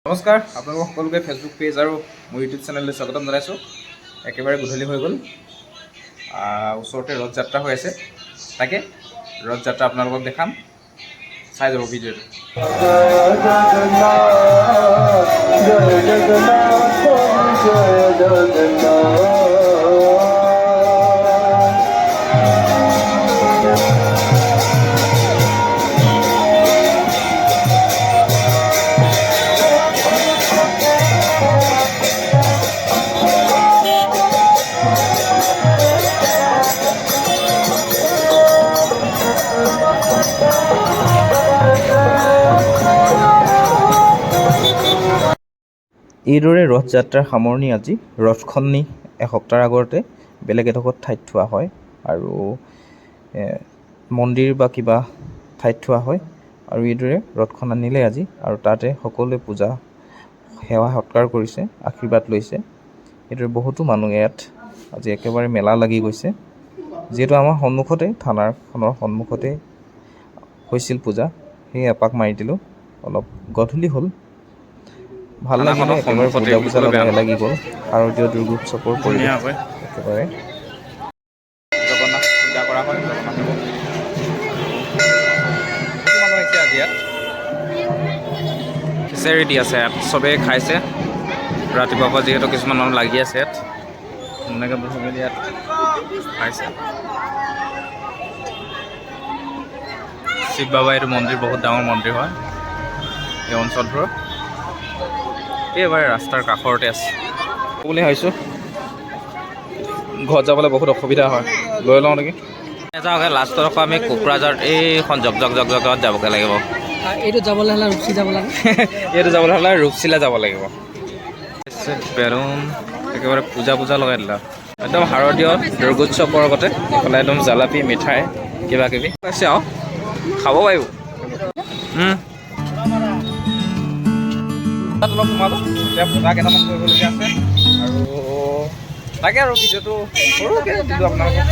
নমস্কাৰ, আপোনালোক সকলোকে ফেচবুক পেজ আৰু মোৰ ইউটিউব চেনেললৈ স্বাগতম জনাইছোঁ। একেবাৰে গধূলি হৈ গ'ল। ওচৰতে ৰথ যাত্ৰা হৈ আছে। তাকে ৰথ যাত্ৰা আপোনালোকক দেখাম, চাই যাব ভিডিঅ'টো। জগন্নাথ, জয় জগন্নাথ, জয় জগন্নাথ। এইদৰে ৰথ যাত্ৰাৰ সামৰণি আজি। ৰথখন নি এসপ্তাহৰ আগতে বেলেগ এডোখৰ ঠাইত থোৱা হয় আৰু মন্দিৰ বা কিবা ঠাইত থোৱা হয়। আৰু এইদৰে ৰথখন আনিলে আজি আৰু তাতে সকলোৱে পূজা সেৱা সৎকাৰ কৰিছে, আশীৰ্বাদ লৈছে। এইদৰে বহুতো মানুহ ইয়াত আজি একেবাৰে মেলা লাগি গৈছে। যিহেতু আমাৰ সন্মুখতে, থানাখনৰ সন্মুখতে হৈছিল পূজা, সেয়ে এপাক মাৰি দিলোঁ। অলপ গধূলি হ'ল, ভাল লাগিলে। থানাখনৰ একেবাৰে সন্মুখতে পূজা বুলি পূজা ক'লে বেয়া লগাই নহয়। লাগি গ'ল। শাৰদীয় দুৰ্গোৎসৱৰ পৰিৱেশ ধুনীয়াকৈ একেবাৰে। জগন্নাথ পূজা কৰা হয়, জগন্নাথ দেৱক। বহুতো মানুহ আহিছে আজি ইয়াত। খিচিৰি দি আছে ইয়াত, চবেই খাইছে। ৰাতিপুৱাৰ পৰা যিহেতু কিছুমান মানুহ লাগি আছে ইয়াত, এনেকৈ বহি মেলি ইয়াত খাইছে। শিৱ বাবা এইটো মন্দিৰ বহুত ডাঙৰ মন্দিৰ হয় এই অঞ্চলটোৰ। একেবাৰে ৰাস্তাৰ কাষৰতে আছে বুলি ভাবিছোঁ। ঘৰত যাবলৈ বহুত অসুবিধা হয়, লৈ লওঁ নেকি? নাযাওঁগৈ। লাষ্টত আকৌ আমি কোকৰাঝাৰত এইখন জগ জগ জগ জগত যাবগৈ লাগিব। এইটো যাবলৈ হ'লে ৰূপচী যাব লাগে। এইটো যাবলৈ হ'লে ৰূপচিলা যাব লাগিব। বেলুন একেবাৰে পূজা পূজা লগাই দিলা একদম। শাৰদীয় দুৰ্গোৎসৱৰ আগতে এইফালে একদম জালাপি, মিঠাই, কিবা কিবি আছে আৰু খাব পাৰিব। তাত অলপ সোমালোঁ। এতিয়া বজাৰ কেইটামান কৰিবলগীয়া আছে আৰু তাকে আৰু ভিডিঅ'টো সৰুকৈ দিলোঁ আপোনালোকক।